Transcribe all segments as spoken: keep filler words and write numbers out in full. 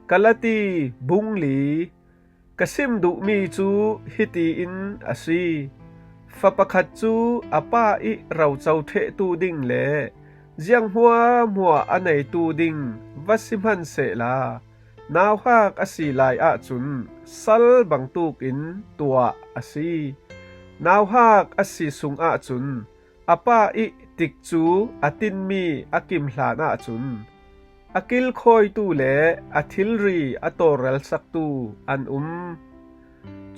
Galati bung li. Ka sim duhmi cu hiti in a si: Fa pakhat cu a pa ih roco ṭhehtu ding le ziang hmuahhmuah a neitu ding va si hmansehla, nauhak a si lai ahcun sal bangtuk in tuah a si. Nauhak a si sung ahcun a pa ih tikcu a tinmi a kim hlan ahcun a kilkhawitu le a thilri a tawlrelsaktu an um.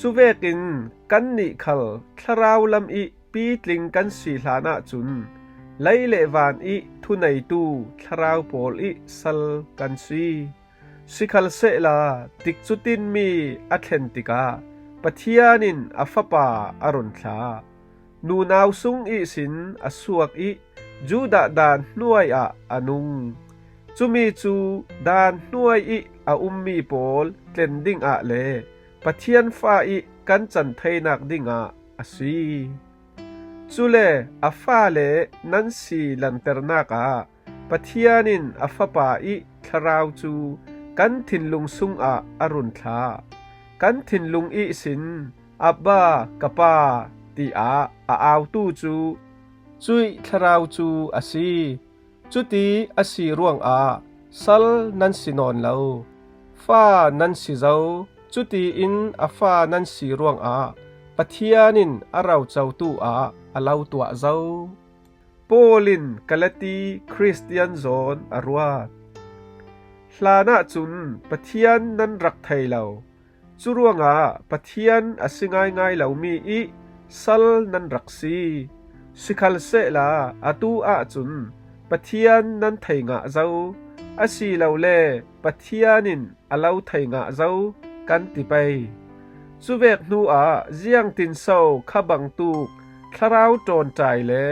Cuvekin kannih khal thlarau lam ih pitling kan si hlan ahcun lei le van ih thuneitu thlarau pawl ih sal kan si. Sikhalsehla tikcu tinmi a thlen tikah Pathian in a Fapa a run thlah. Nunau sung ihsin a suak ih Judah Daan hnuai ah a nung. Cumi cu Daan hnuai ih a ummi pawl tlen dingah le Pathian fa ih kan can theinak dingah a si. Cule a fale nan si lanternak ah Pathian in a Fapa ih Thlarau cu kan thinlung sungah a run thlah. Kan thinlung ihsin Abba, ka Pa, tiah a autu cu cuih Thlarau cu a si. Cuti a si ruangah sal nan si nawn lo. Fa nan si zo. Cutiin a fa nan si ruangah Pathian in a rocotu ah a lo tuah zo. Paul in Galati Khristian zawn a ruat. Hlan ahcun Pathian nan rak thei lo. Curuangah Pathian a si ngaingai lomi ih sal nan rak si. Sikhalsehla atu ahcun Pathian nan thei ngah zo. Asilole Pathian in a lo thei ngah zo kan ti pei. Cuvek hnuah ziangtinso kha bangtuk thlarau ṭawnṭai le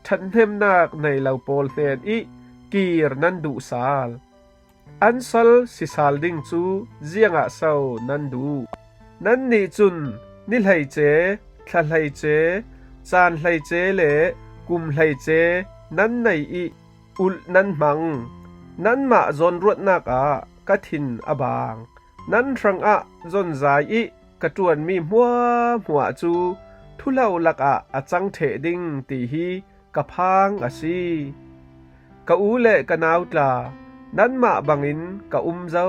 ṭhathnemnak nei lo pawl hnen ih kir nan duh sal. An sal si sal ding cu ziangah so nan duh? Nannih cun ni hleice, thla hleice, caan hleice le kum hleice nan nei ih ulh nan hmang. Nanmah zawnruahnak ah ka thin a baang. Nan hrangah zonzai ih ka ṭuanmi hmuahhmuah cu thuhlo lakah a cang ṭheh ding ti hi ka phang a si. Ka u le ka nau tla, nanmah bangin ka um zo.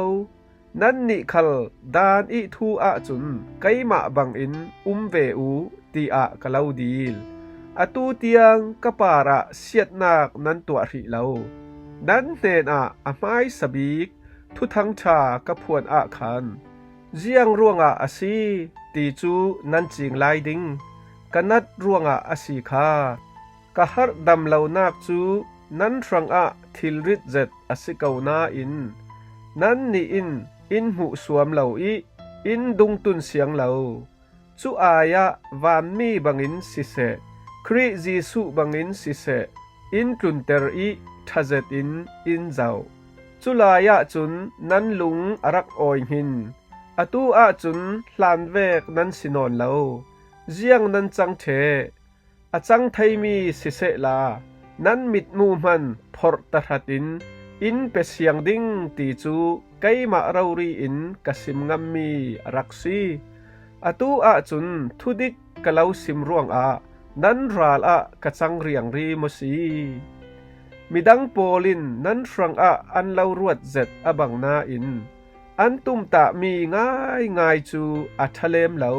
Nannih khal Daan ih thu ahcun keimah bangin um ve u, tiah ka lo dil. Atu tiang ka parah siatnak nan tuah hrih lo. Nan hnenah a hmaisa bik Thuthang ṭha ka phuan ah khan ziang ruangah a si ti cu nan cing lai ding. Ka nat ruangah a si kha. Ka harhdam lonak cu nan hrangah thilrit zet a si ko nain, nannih in in hmuhsuam lo ih in dungtun siang lo. Cu ai ah vanmi bangin siseh, Khrih Jesuh bangin siseh, in tlunter ih ṭha zetin in zoh. Cu lai ahcun nan lung a rak awi hnin. Atu ahcun hlanvek nan si nawn lo. Ziang nan cang ṭheh? A cang theimi sisehla, nan mitmu hman phorh tahratin in pe siang ding ti cu keimah rori in ka sim ngammi a rak si. Atu ahcun thudik ka lo sim ruangah nan ral ah ka cang riangrim a si. Midang pawl in nan hrangah an lo ruat zet a bang nain, an tumtahmi ngaingai cu a ṭha lem lo.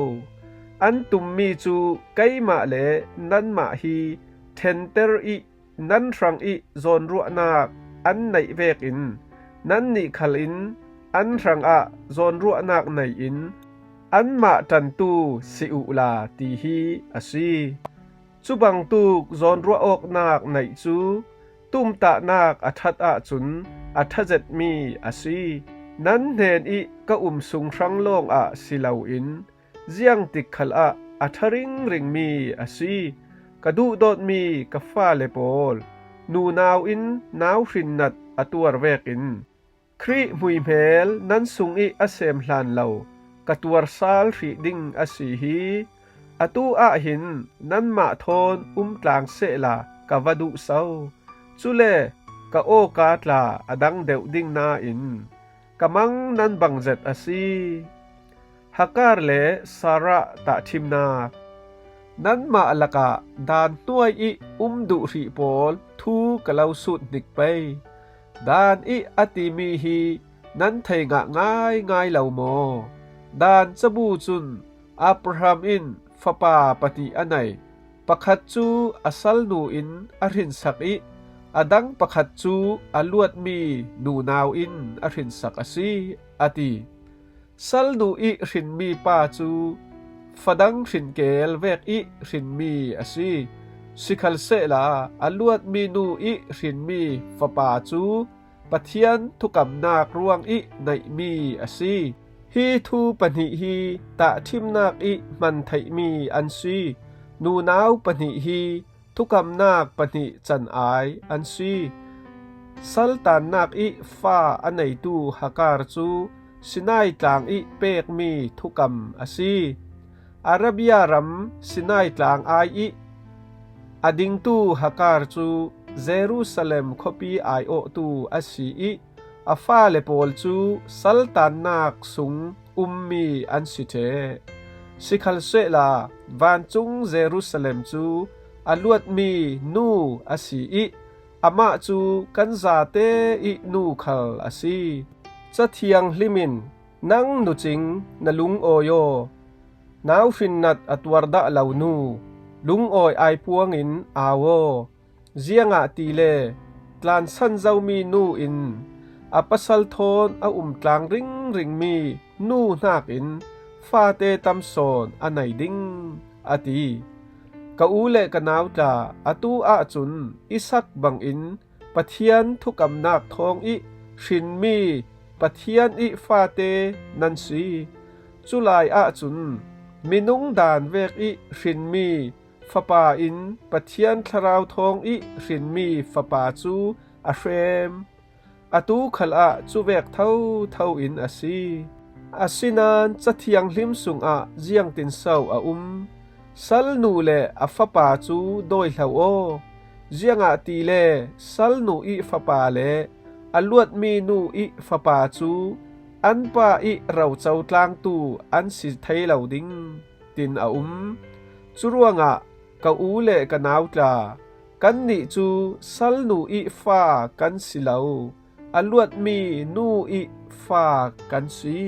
An tummi cu keimah le nanmah hi ṭhenter ih nan hrangih zawnruahnak an neih vekin, nannih khal in an hrangah zawnruahnak nei in anmah ṭantu si uhla ti hi a si. Cu bangtuk zawnruah awknak neih cu tumtahnak a ṭhat ahcun a ṭha zetmi a si. Nan hnenih ka um sung hrang lawngah si loin ziangtik khalah a ṭha ringringmi a si. Ka duhdawtmi ka fale pawl, nunau in nau hrinnat a tuar vekin Khrih hmuihmel nan sungih a sem hlan lo ka tuarsal hrih ding a si hi. Atu ahhin nanmah thawn um tlang sehla ka va duh so. Cule ka awka tla a dang deuh ding nain Ka mang nan bang zet a si. Hagar le Sarah tahṭhimnak. Nanmah lakah daan hnuai ih um duh hrih pawl thu ka lo sut hnik pei. Daan ih a timi hi nan thei ngah ngaingai lo maw? Daan cabu cun Abraham in fapa pahnih a nei. Pakhat cu a salnu in a hrinsak ih a dang pakhat cu a luatmi nunau in a hrinsak a si, a ti. Salnu ih hrinmi pa cu fadang hrinkeel vek ih hrinmi a si. Sikhalsehla a luatmi nu ih hrinmi fapa cu Pathian thukamnak ruangih neihmi a si. Hi thu pahnih hi tahṭhimnak ih hman theihmi an si. Nunau pahnih hi thukamnak pahnih can-ai an si. Saltannak ih fa a neitu Hagar cu Sinai tlang ih pekmi thukam a si. Arabia ram Sinai tlang ai ih a dingtu Hagar cu Jerusalem khuapi aiawhtu a si ih a fale pawl cu saltannak sung ummi an si ṭheh. Sikhalsehla vancung Jerusalem cu a luatmi nu a si ih amah cu kan zate ih nu khal a si. Cathiang hlim in, nang nucing na lungawi aw, nau hrinnat a tuar dah lo nu, lungawi aipuang in au aw. Ziangahtile tlansan zomi nu in a pasal thawn a um tlang ringringmi nu hnakin fate tam sawn a nei ding, a ti. Ka u le ka nau tla, atu ahcun Isak bangin Pathian thukamnak thawng ih hrinmi Pathian ih fate nan si. Culai ahcun minung daan vek ih hrinmi fapa in Pathian thlarau thawng ih hrinmi fapa cu a hrem. Atu khalah cuvek thotho in a si. Asinain Cathiang hlim sungah ziangtinso a um? Salnu le a fapa cu dawihlo aw. Ziangahtile salnu ih fapa le a luatmi nu ih fapa cu an pa ih roco tlangtu an si thei lo ding, tin a um. Curuangah ka u le ka nau tla, kannih cu salnu ih fa kan si lo, a luatmi nu ih fa kan si.